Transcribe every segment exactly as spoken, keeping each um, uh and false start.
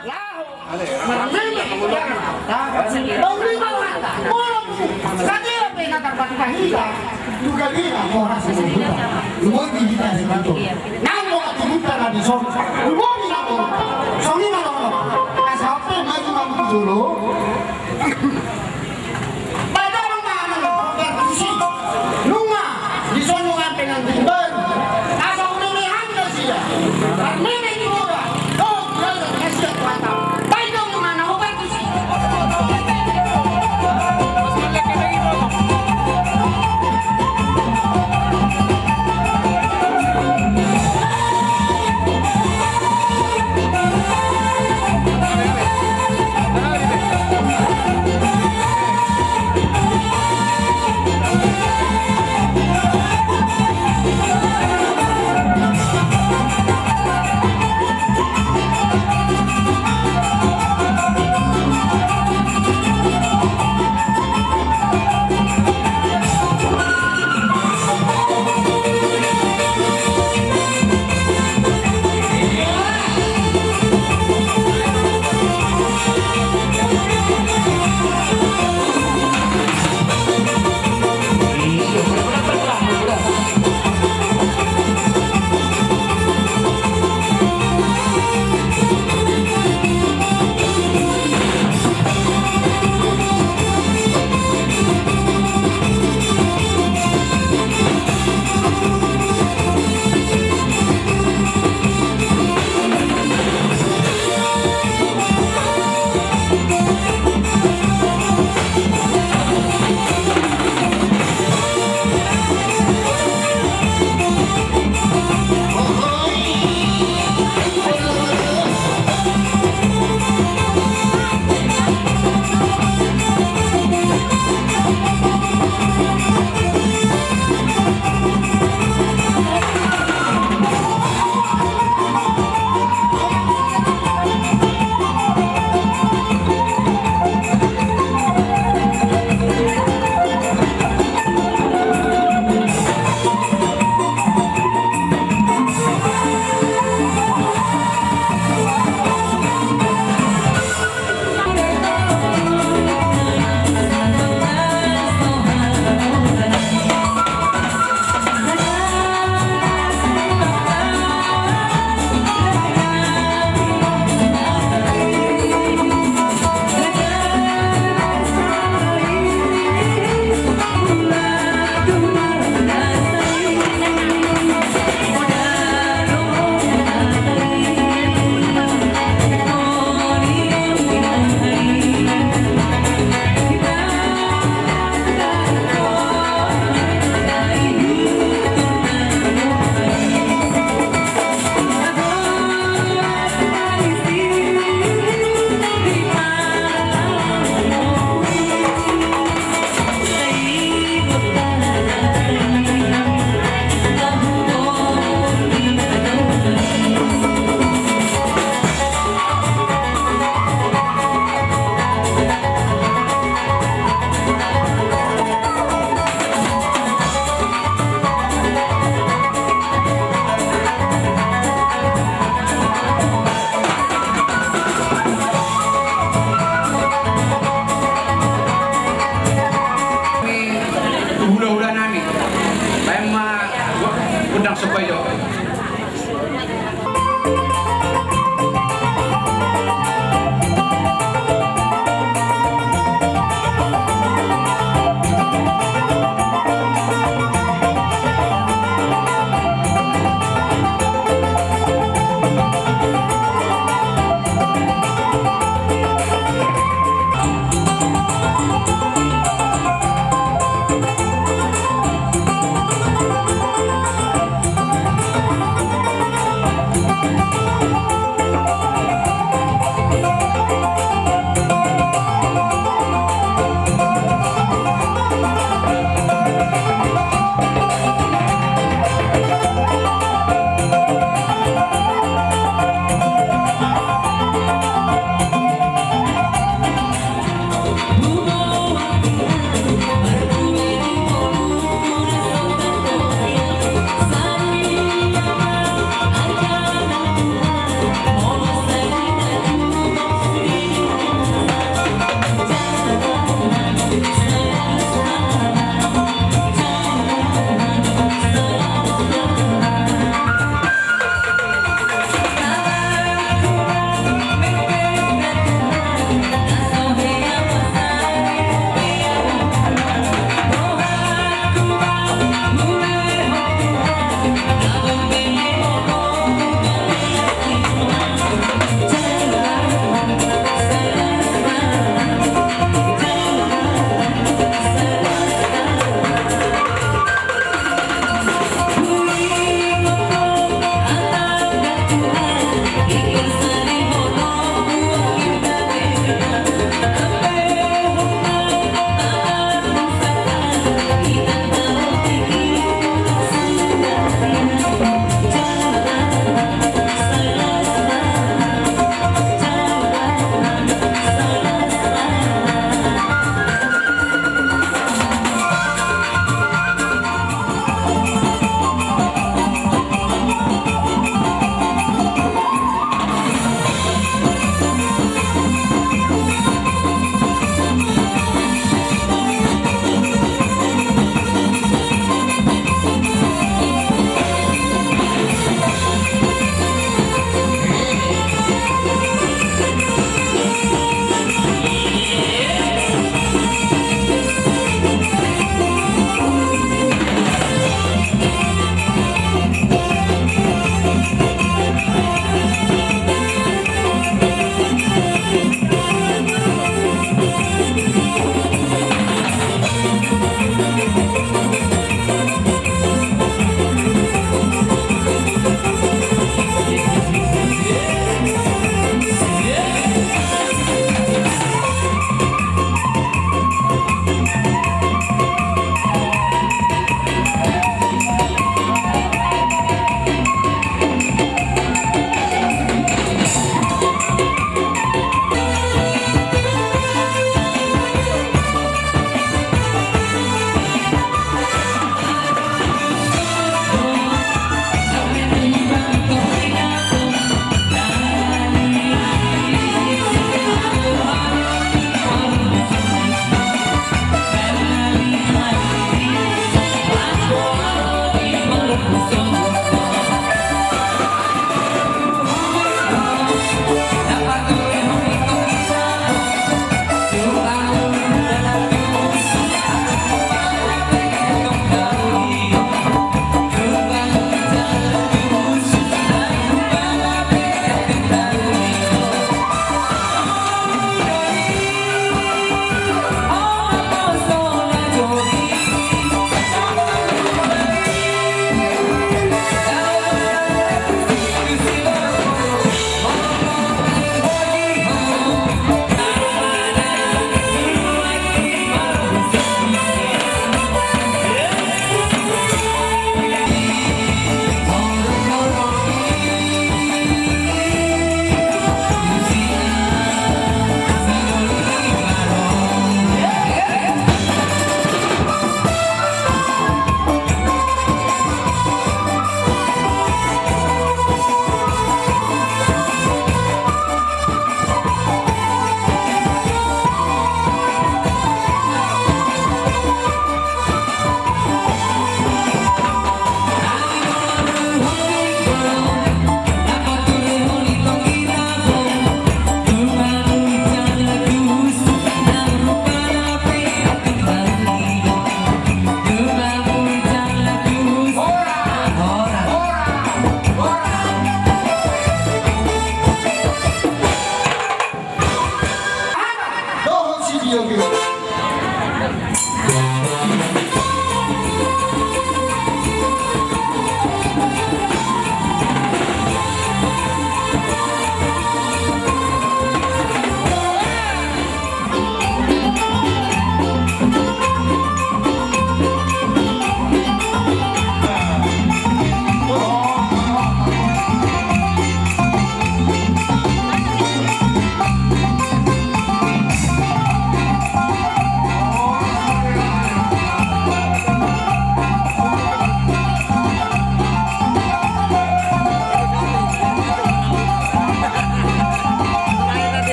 Laho marmeme di hita. Bau ni bau hata. Molo sadia pe na tarpatupa hita tu galina, horas ni hita. Lumoi di hita sian i. Nang do aturuta na dison. Lumoi di na do. Songon i ma dohonon. Asa pe maju ma tu jolo. Baen do amang panganon, obat tusi. Nunga dison nunga pe nang di baru. Asa unang i handa sia. Parmeme di boda. Dohot di adat na sian Tuhanta. Baen do amang panganon, obat tusi.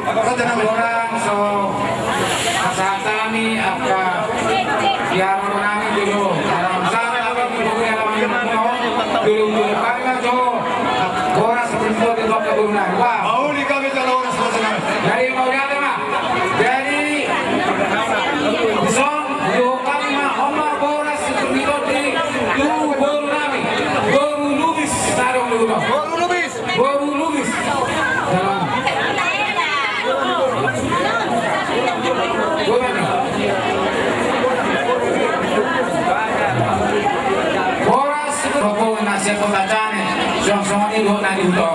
Horas so pasahat hami angka di haroronami jolo. Alana sahat hami di boru ni alaman ni boru on, jolo-jolo hami ma jo horas sitorop tu angka borunami. Bah. Mauli hami jala horas pasahaton. Jadi mauliate ma. Jadi dison jo hami ma, on ma horas sitorop tu borunami. Boru Lubis, sadong dulu. Boru Lubis. Boru Lubis. Dalam. Horas, rokok na siap kota cane, songon-songon i dohot na di huta.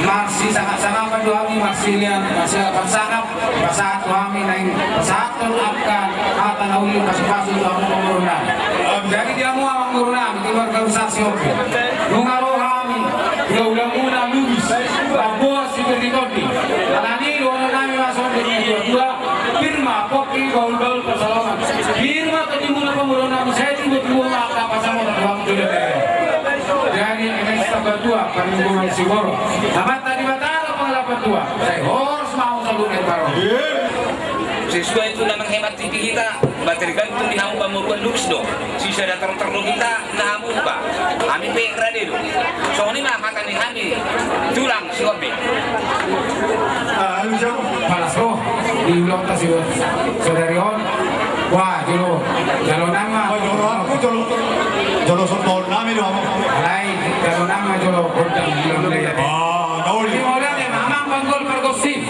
Marsisangap-sangapan do hami, marsilian, marsilian sangap, pasahat do hami naeng pasahat Tong angka hata na uli pasu-pasu tu hamu amangborunami. Jadi di hamu amangborunami, keluarga besar Sihombing. Nunga ro hami, hulahula muna Lubis, pamboan Sitorus Sitondi. Alani i dohononnami ma songon na tua-tua, pir ma pongki bahul-bahul pansalongan. Pir ma tondimuna pamboruonnami, sai tibo-tibo ma angka pasahaton tu hamu jolo. Jadi eme sambal tua, paling guru si guru. Amanta Debata do pangalapan tua. Sai horas ma hamu saluhutna i baru. Sesuai tu na manghemat tipi hita, ba tergantung di hamu pamoruan Lubis do. Sisada tortor do hita na hamu ba. Hami pe rade do. Songon i ma hata ni hami tulang Sihombing. Ah, alu jam. Palas ro di ulonta si saudari on. Wah, jolo, jolo nama. Oh, jolo aku, jolo, jolo soto nami do hamu. Alai, jolo nama, jolo gondang, jolo melihat. Ah, nauli. Di modal ya, mamang panggol pargosip.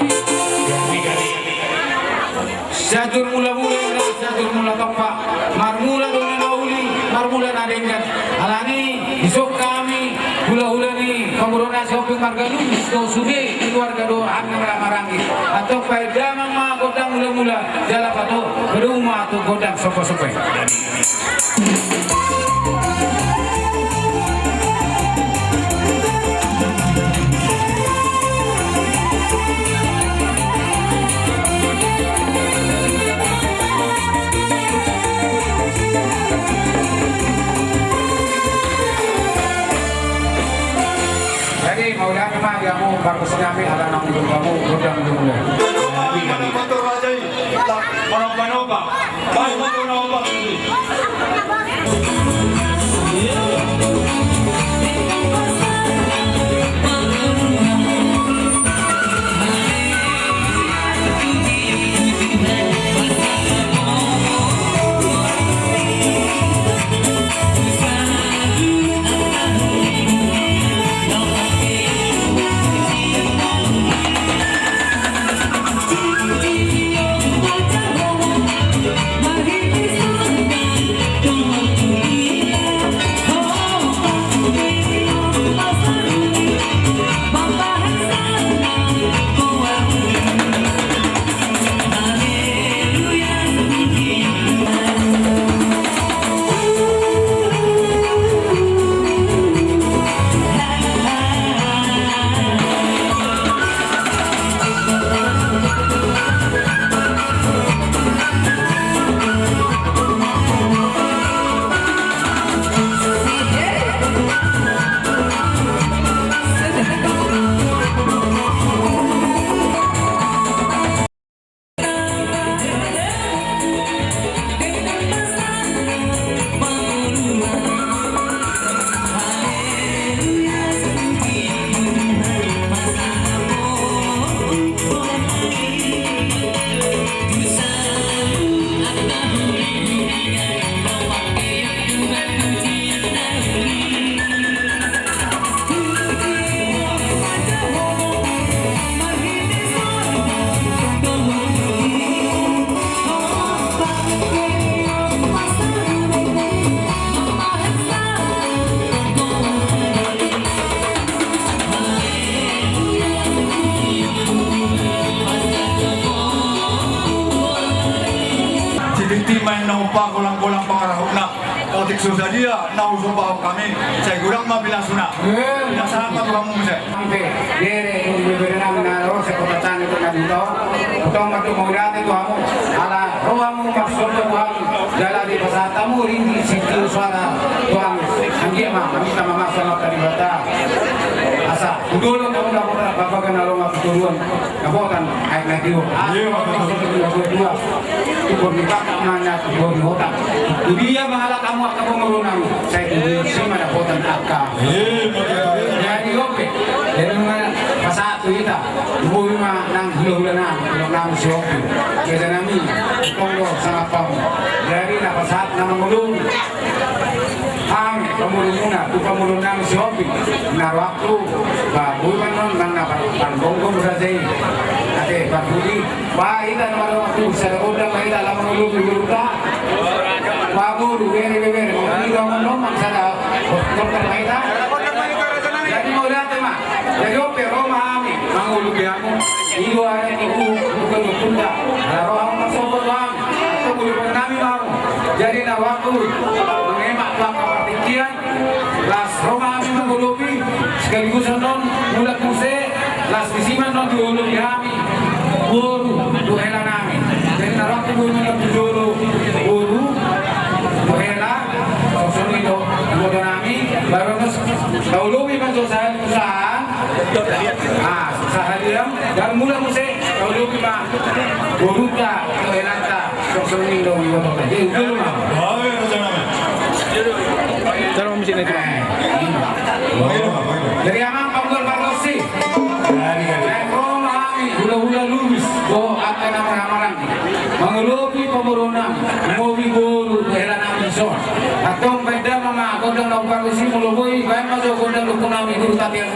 Sahat mula-mula inda, sahat mula tompa. Marmula do na uli, marmula na denggan. Alani, isuk hami, hulahula ni pamoruonna Sihombing marga Lubis do sude, keluarga do hami na marhahamaranggi. Antong paendamang ma gondang mula-mula, jala padomu ma tu gondang somba-somba i. Jadi mauliate ma di hamu pargonsi nami ala naung didok hamu gondang mula-mula. Manoba-noba. Baik, manoba-noba. Sititi ma na umpa golang-golang pangarahutna. Otik so sadia na husomba hami, sai godang ma pinasuna. Pinasahat ma tu hamu muse. Ampe, bere, bere nami na ro se kota tani tu nami to. Tong ma tu mauliate tu hamu. Ala ro hamu marsomba tu hami. Jala dipasahat hamu ringgit sitio suara tu hami. Anggia Maminta ma sangap tu Debata. Asa tu dolok hamu dapotan, babaga na ro ma tu toruan, dapotan aek na tio. Asa tu dolok hamu dapotan, tu borhat ma na tu borhat. Tu dia ma halak hamu angka pamoruonnami, sai tu dia i ma dapotan angka. Jadi on pe, jadi ma pasahat tu hita. Boi ma nang hulahulanami, hulahulanami si Hopi. Jadi nami, tonggo sangap hamu. Jadi na pasahat na mangolopi. Hami pamoruonmuna, tu pamoruonnami si Hopi. Na ro tu, ba, boi ma non, nang na par-, pargomgom raja i. Ate, parbudi, ba, hita na ro tu, sada gondang ma hita, laho mangolopi boruta. Ba, boru, bere, bere, bere. Mau tiga, mau enam, mau sada, gondang ma hita. Jadi mauliate ma. Jadi on pe ro ma hami mangolopi hamu. I do adat ni ompunta. Ala ro hamu marsogot tu hami, antong ulupi nami ma hamu. Jadi na ro tu, mangemak tu angka partingkian. Las ro ma hami mangolopi. Sekaligus annon, mulak muse. Las disi ma annon diolopi hami boru tu helanami. Jadi na ro tu, boi ma annon tu jolo boru tu hela. Songon i do, ibotonami. Baru annon taolopi ma jo sahali tu saha. Ah, sahali on, jala mulak muse, taolopi ma boruta, tu helanta, songon i do, ibotonta. Jadi, jolo ma. Cara mamusik na itu. Eh, iya. Jadi, amang panggual pargonsi. Jadi, jadi. Eh, ro ma hami, hulahula Lubis, do angka na marhahamaranggi. Mangolopi pamoruonnami, mangolopi boru tu helanami dison. Antong baen damang ma gondang na umpargonsi, molo boi, baen ma jo gondang ni ompunami Guru Tapian.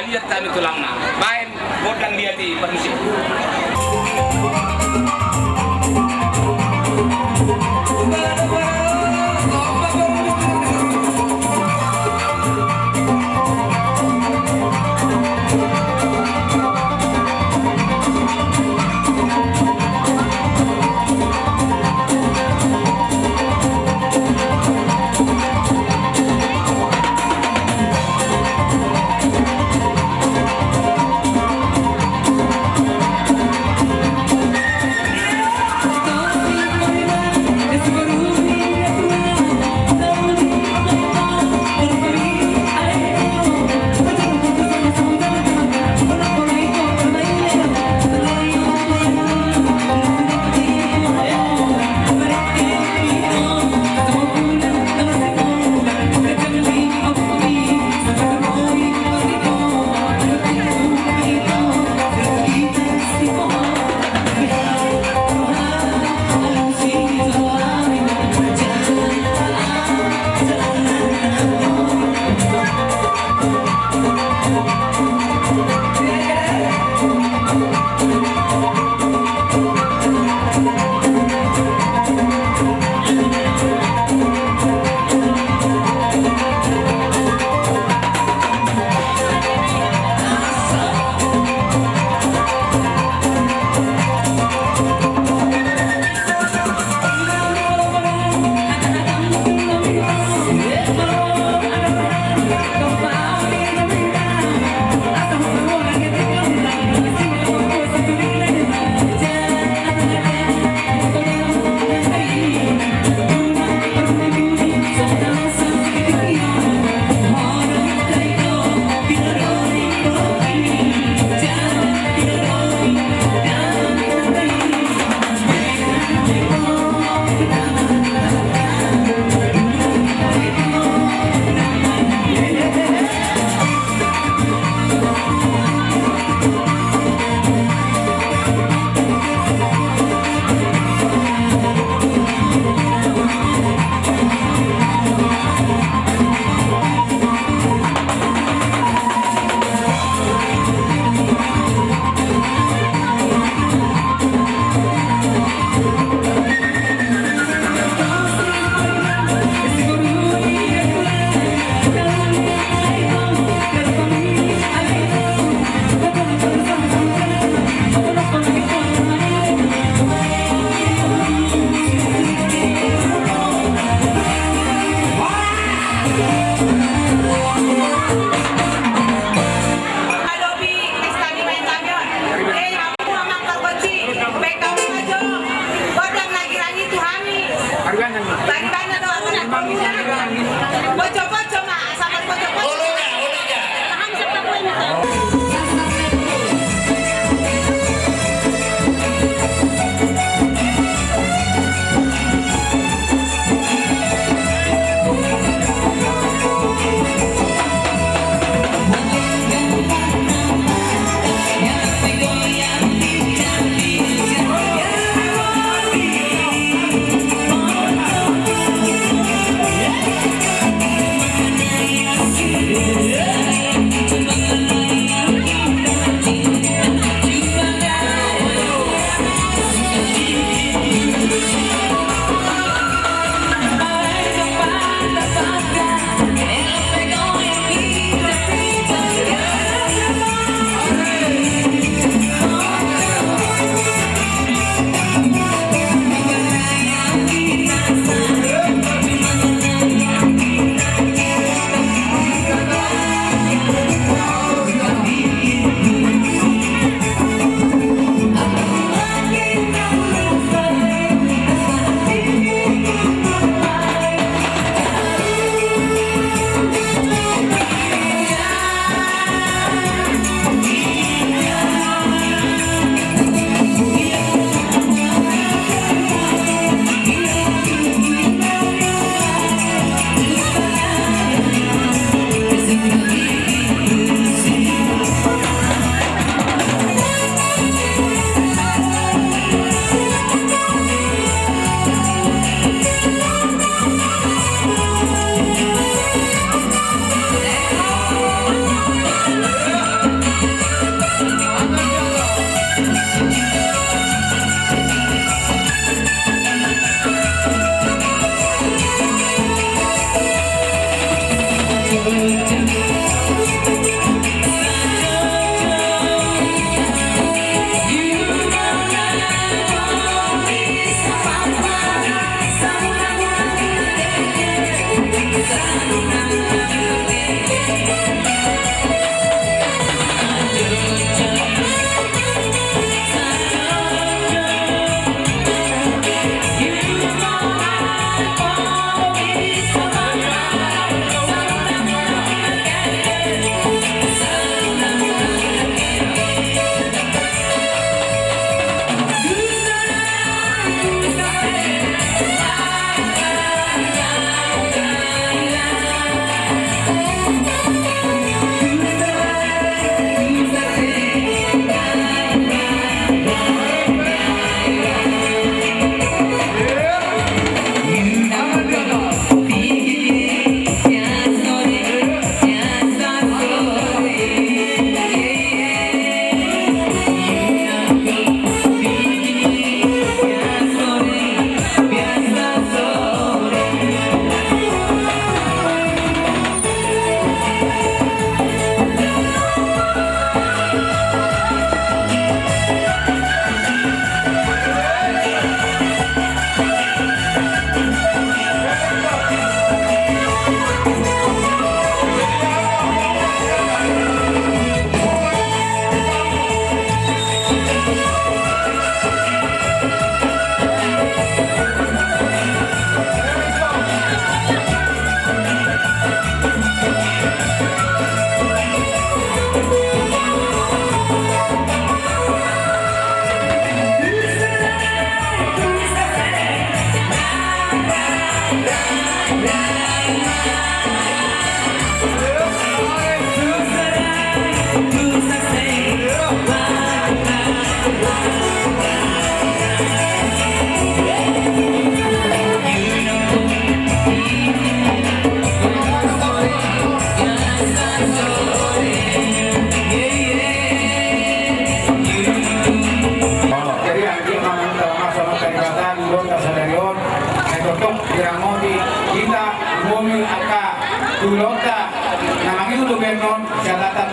Liat hami tulangna, baen gondang liat i, panusi.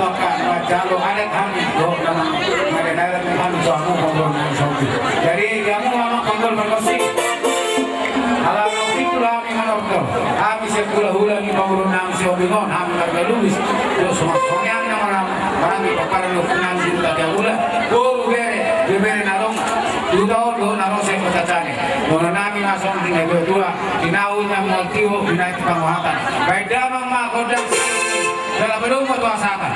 Maka manjalo adat hami, dohot na mangadat-adat hami tu hamu, panggual nami si Hombing. Jadi di hamu ma, panggual pargonsi. Ala nunga pintu do hami manortor. Hami sian hula-hula ni panggual nami si Hombing on, hami marga Lubis. Dohot songon i nang maranggi pomparan ni ompunami di Hutahiahula. Boru, bere, bebere na adong di huta on dohot na adong sian kota Cane. Dohonon nami ma songon na tua-tua: Tinahu inna mual tiur, binahen tu pangohatan. Bahen damang ma gondang. Jala padomu ma tu hasahatan.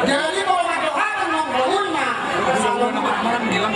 Jadi, kalau ada orang bilang,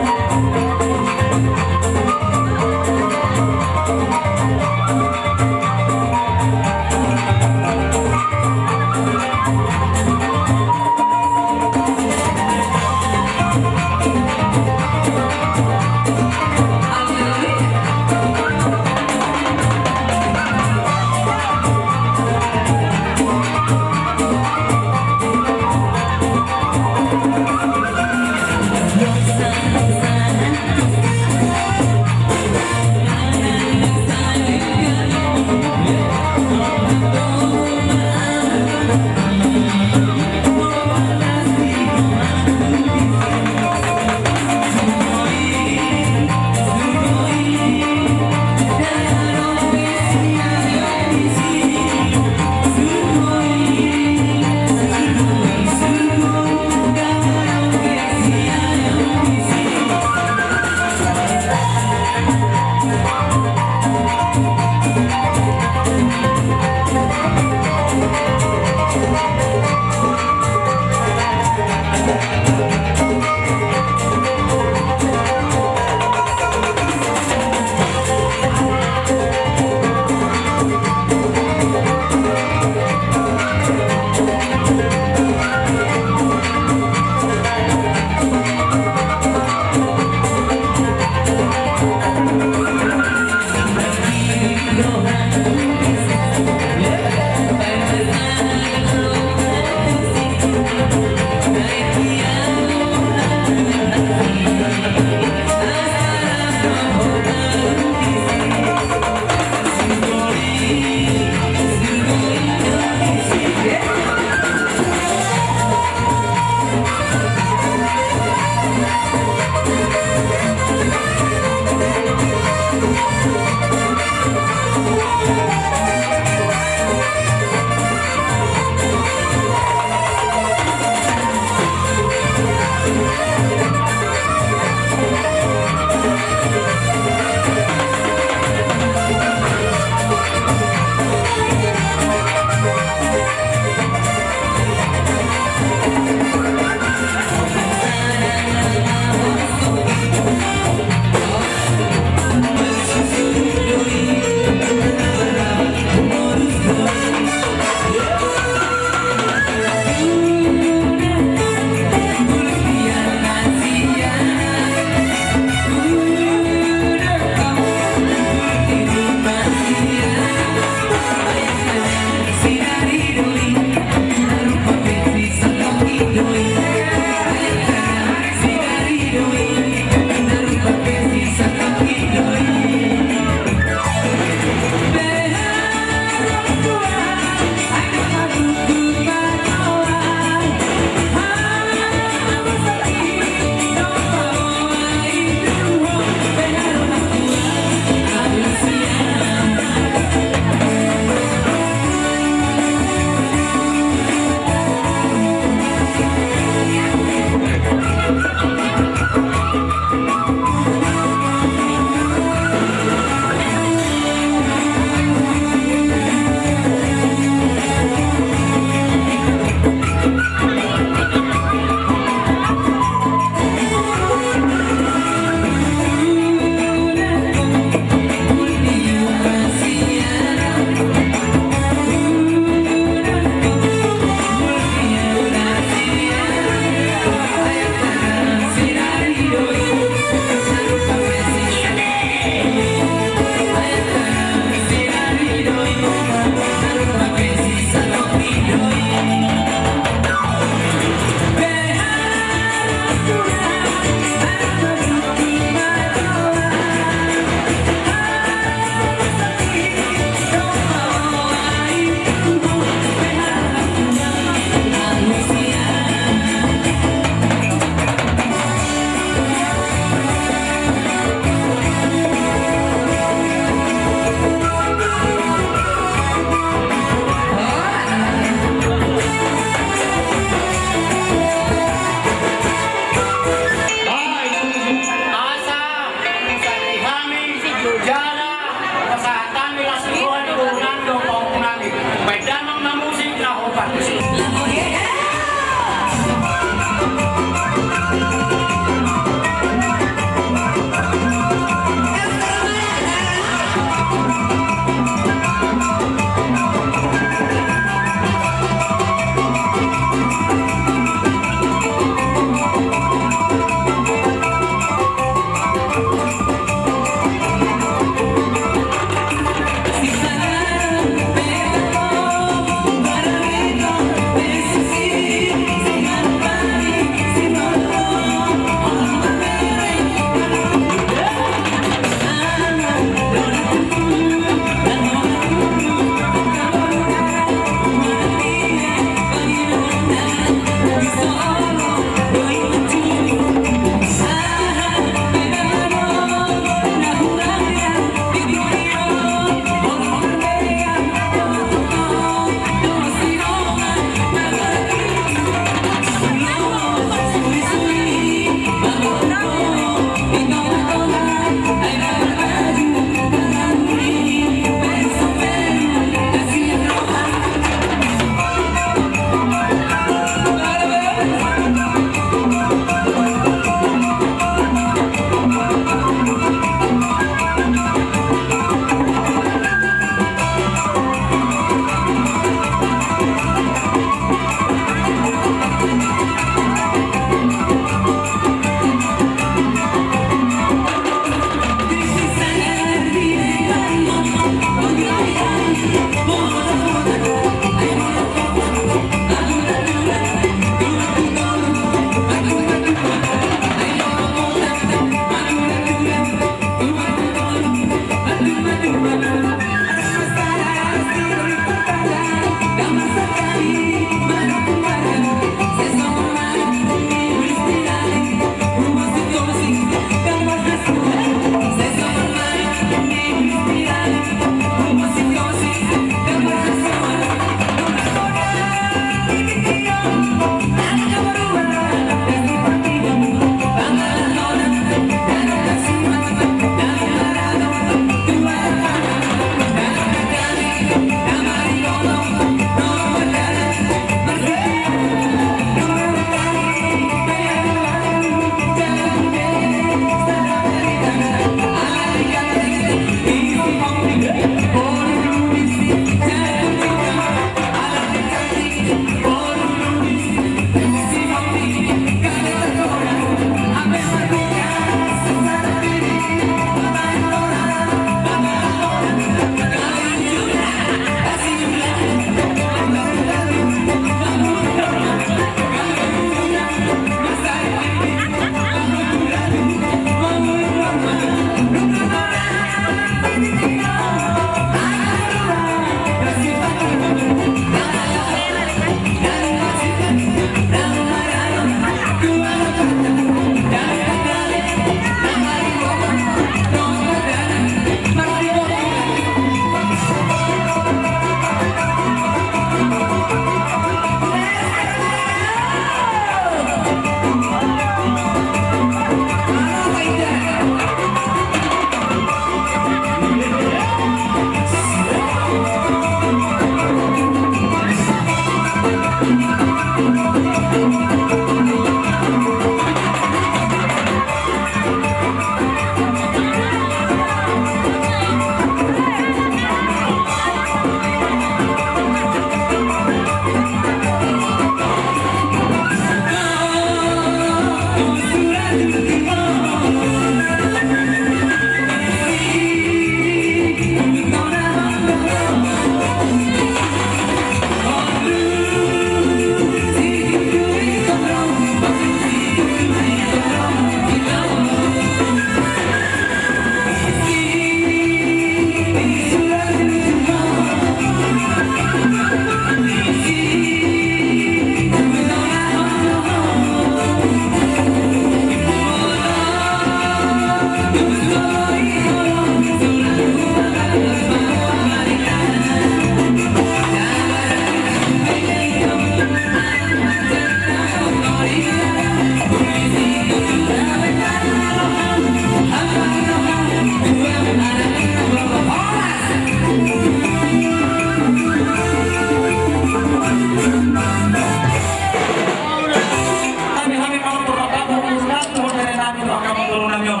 Namion.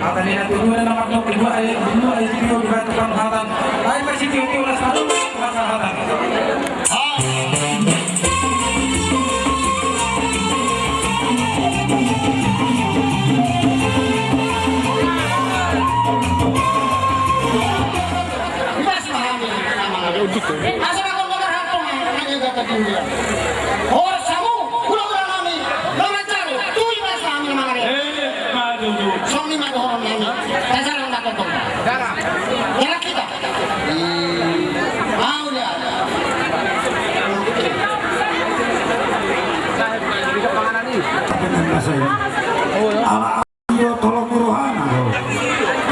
Hata ni natuatua na mandok di dua ayat, di dua ayat, di dua ayat, di dua ayat. Ai masih tiup-tiup las malu, las hata. Asa na tonggo marhampung, nang i gata di huria. Horas hamu, hulahula nami, na mansai, tu i ma hami na mangarep. Eh, ma tutu. Songon i ma dohonon nami. Tajalang ma tongtong. Jalang. Jalang hita. Mau dia. Ala Iyo, tolong ni rohana do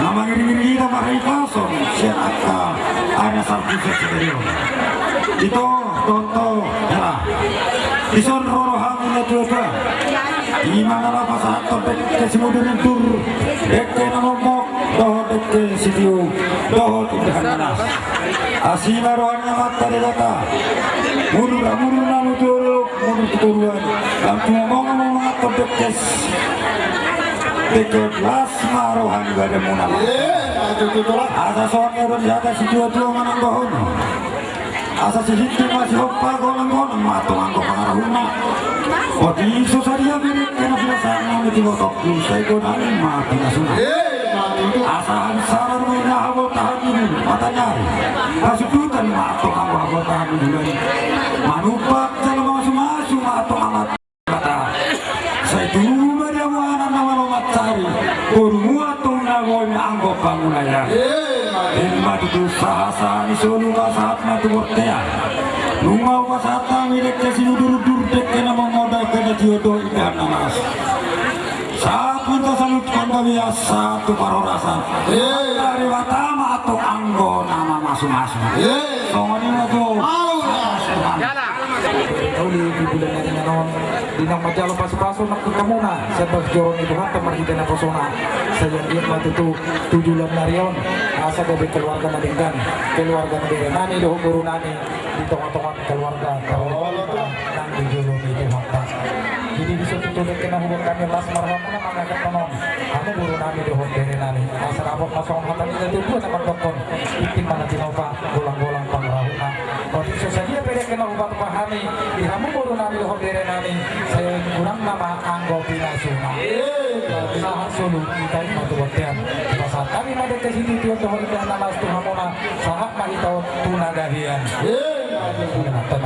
na mangiringiring hita marhahipason sian angka ari na salpu sian sadari on. Ito, tonto, hela. Dison ro rohami natuatua. I ma na laho pasahathon dengke simudurudur, dengke na momok, dohot dengke sitiur, dohot indahan na las. Asi ma roha ni Amanta Debata. Muruk, muruk na muduruk, muruk tu toruan. Lam tumomong mangathon dengke. Dengke las ma roha ni badanmuna. Asa songon na nidok ni situatua manang dohonon. Asa sihinting ma sihompa, golanggolang ma tong anggo pangarahutna. Oti so sadia be dengke na pinasahat nami tu ibotongku, sai gonani ma pinasuna. Asa hansaran ma i na haboltahan ni bulu mataniari. Pasundutan ma tong anggo haboltahan ni bulan. Manumpak jala mamasumasu ma tong Amanta Debata. Sai tubu ma di hamu anak na malo mansari, boru ma tong na boi anggo pangula i. Ima tutu sahatsahat ni solu pasahat ma tu bontean. Nunga hupasahat hami dengke simudurudur, dengke na momok, dengke na tio, dohot indahan na las. Sahat ma tu saluhut panggabean, sahat tu parhorasan. Debata ma tong anggo na mamasumasu. Songon i ma tutu. Uli di bulan na ringan on, di naung manjalo pasupasu nang tu hamuna sian bagas joro ni Tuhanta marhite naposona. Sai anggiat ma tutu tu joloan ni ari on asa gabe keluarga na denggan, keluarga ni bere nami dohot boru nami, di tongatonga ni keluarga, keluarga nang di jolo ni Tuhanta. Jadi dison tutu dengke na huboan hami, las ma rohamuna mangathon on, hamu boru nami dohot bere nami. Asa dapot ma songon hata ni natuatua na mandokkon: Tingting ma na tinopa, golanggolang pangarahutna. Oti so sadia pe dengke na hupatupa hami di hamu boru nami dohot bere nami, sai gonangnami ma anggo pinasuna. Sahat solu, hita i ma tu bontean. Pasahat hami ma dengke sitiur dohot indahan na las tu hamuna. Sahat ma hita on tu na gabean. Ima tutu. Ima tutu.